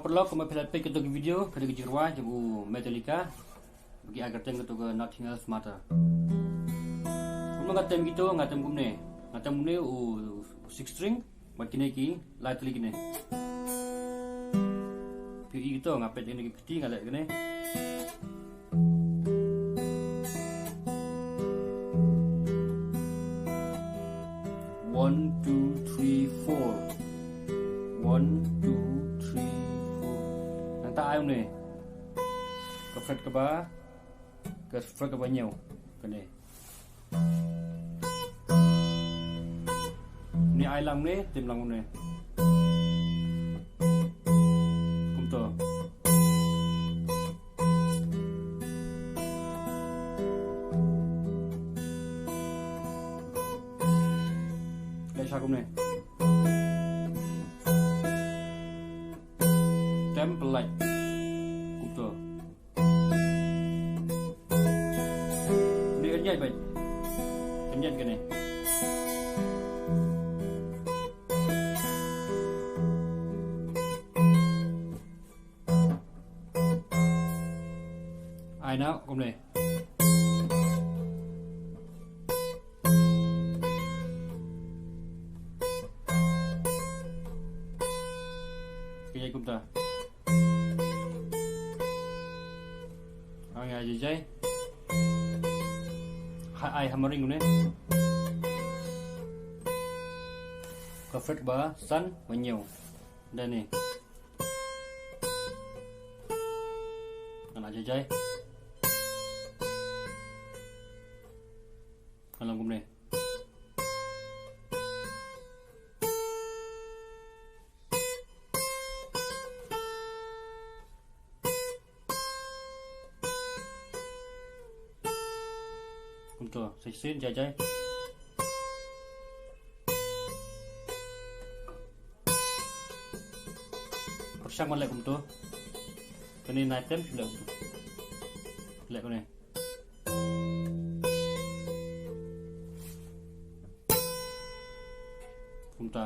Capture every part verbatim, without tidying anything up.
Paralok, kumba phi la peit kato ka video, ka dei ka jingrwai jong u Metallica. Ba ki ai kyrteng kato ka Nothing Else Matter. Kumno nga tem kito, nga tem kumne. Nga tem kumne u, u six string, bad kine ki lai tylli kine. Phi i kito, nga peit kine ki kti, nga leh kine. One, two, three, four. One, two, three, four. Nangta ai une. Ka fret kaba, ka fret kaba hynñiew. Kane. Une ai lang une, tim lang une. Kumto. Leh sha kumne. Tem pynlait. Kumto. Une yn ïaid beit. Yn ïaid kane. Ai na kumne. Ka ïaid kumta. Ai jai jai. Ha, ai hammering kumne. Ka fret ba san ba hynñiew. Dane. Ngan ai jai jai. Ngan long kumne. Kumto, sa shisien jai jai. Pyrshang ban leh kumto. Kane nai tem leh kumto. Leh kane. Kumta.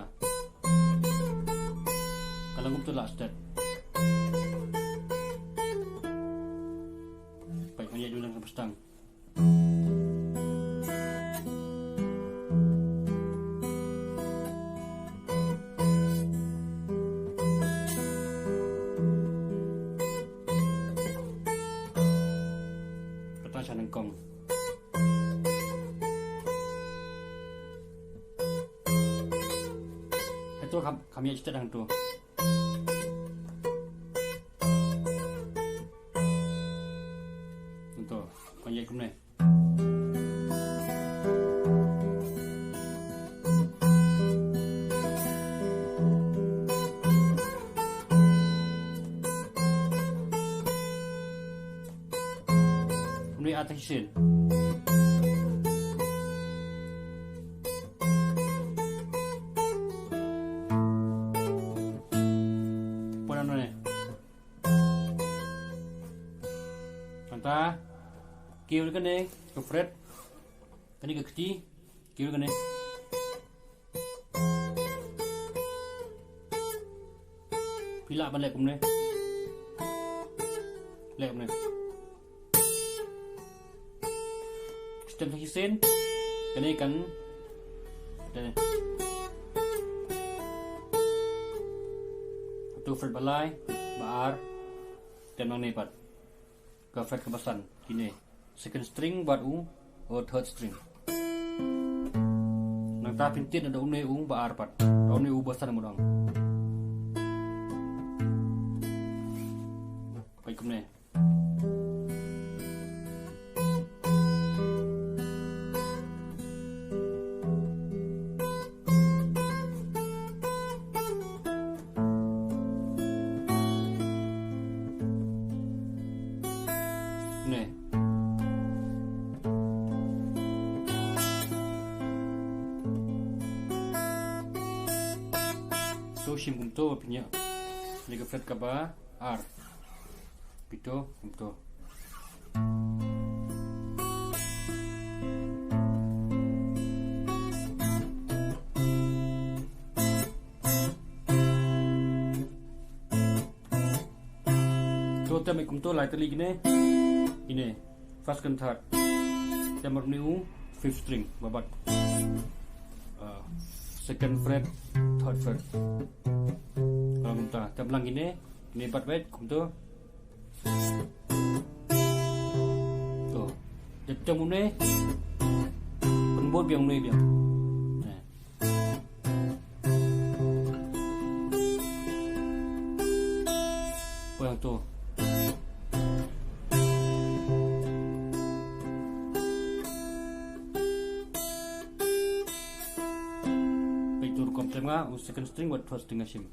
Ka long kumta lah stet. Peit, ngan ïa ju lang ka pastang. Kata sha nyngkong. Hato kham, kham ïa stet hangto. Hangto, kham ïa kumne. Kumne, attention. Pon ano ne. Nangta kiew kane ka fret, kane ka kti, kiew kane. Phi lah ban leh kumne. Leh kumne. Stem sa shisien. Kane kan. Kane. Hato fret ba lai, ba ar. Tem nangne pat. Ka fret kaba san, kine. Second string bad u, u third string. Nangta phin tied da une u ba ar pat. Da une u ba san mudang. Peit kumne. Ne. To shim kumto pynïa. Ïa ka fret kaba ar. Pito, kumto. To tem kumto lai tylli kine. Kine first and third. Tem marwei u fifth string ba bat. Uh, second fret, third fret. Ka long kumta, tem lang kine, kine bat wei kumto. To. Dep tem une. Pynbud biang une biang. Poi hangto. Peit tu rukom tem nga, u second string wat first string nga shim.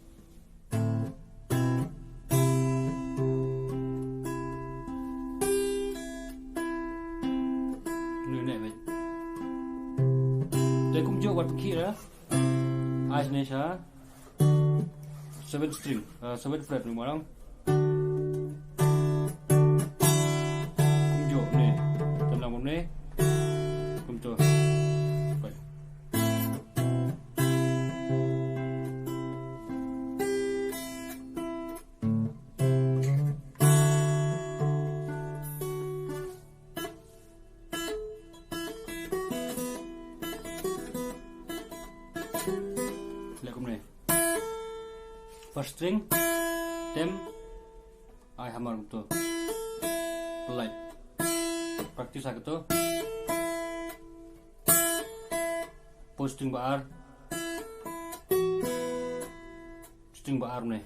Une ne beit. Te kumjuh wat khih ra. Ai ne sha. Seven string, uh, seven fret ni marang. Kumjuh ne, tem lang ne. Kumjuh. Beit. Leh kumne. First string, tem, ai hammer kumto. Pynlait. Practice ha kato. Poi string ba ar. String ba ar ne.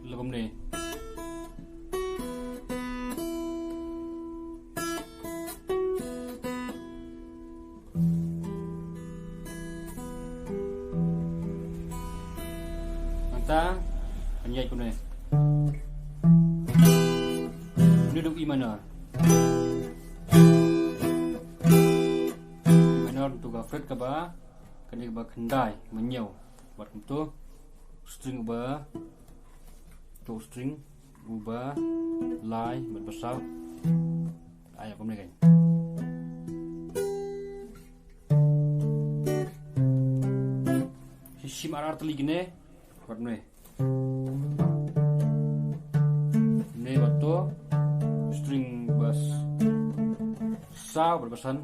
Leh kumne. Nangta, kan ïaid kumne. Une dei u E minor. E minor tu ka fret kaba, kane kaba khyndai, mynñiew. Bad kumto, string uba, to string uba lai bad ba saw. Ai kumne kan. Shim ar ar tylli kine. Bad ne. Ne bad to string ba saw bad ba san.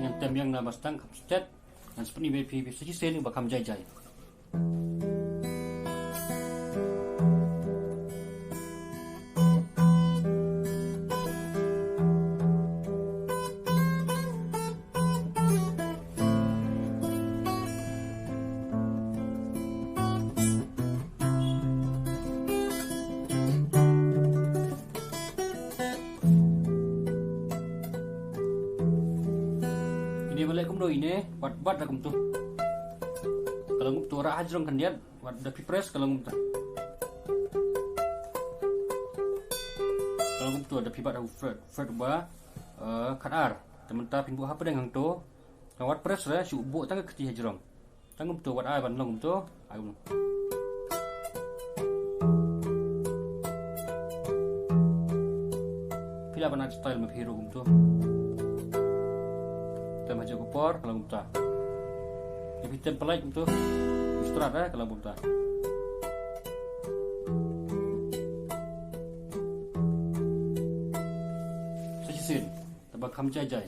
Ngan tem ïa nga ba sdang kham stet. Ngan sa pyni ïa phi, phi sa shisien ba kham jai jai. Ine ba leh kumno ine, wat bat da kumto. Ka long kumto, rah hajrong khyndiat, wat da phi press ka long kumto. Ka long kumto, da phi bat ha u fret, fret ba, eh, khatar. Te mynta phin buh hapdeng hangto. Ka wat press re, shu buh tang ka kti hajrong. Tang kumto, wat ai ban long kumto, ai kumno. Phi lah ban ai style ma phi ruh kumto. Tem ha jaka por, ka long kumta. Ïa phi tem pynlait kumto. Strat, eh, ka long kumta. Sa shisien, te ba kham jai jai.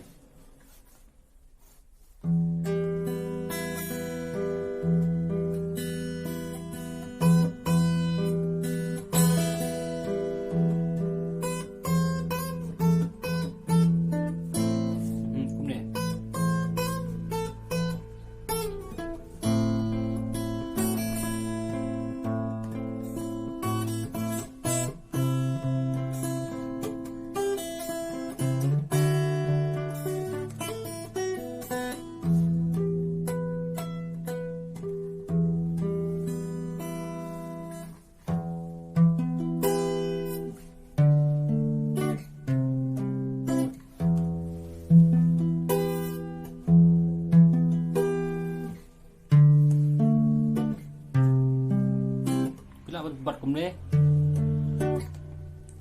Bad kumne.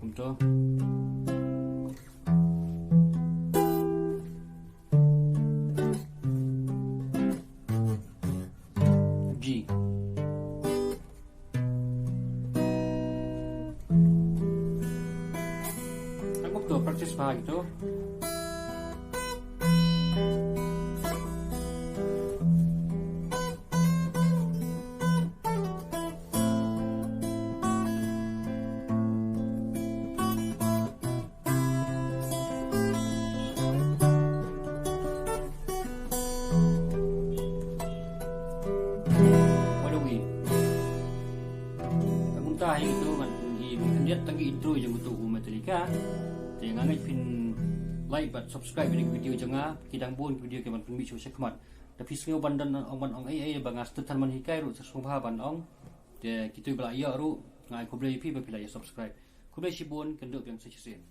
Kumto. G. Kumto practice bha kumto. Kumta hi tu ngan pynjot tang ki intro jong utu u Metallica. Te nga ngeit phin like bad subscribe ïa ki video jong nga, ki dang bun ki video ki ban pynmih shuh shakhmat. Da phi sngew ban don ong ban ong ei ei ba nga sngewthuh ban hikai ruh sa sngewbha ban ong. Te kitu ba la ïoh ruh nga ai khublei ïa phi ba phi la ïa subscribe. Khublei shibun, kynduh biang sa shisien.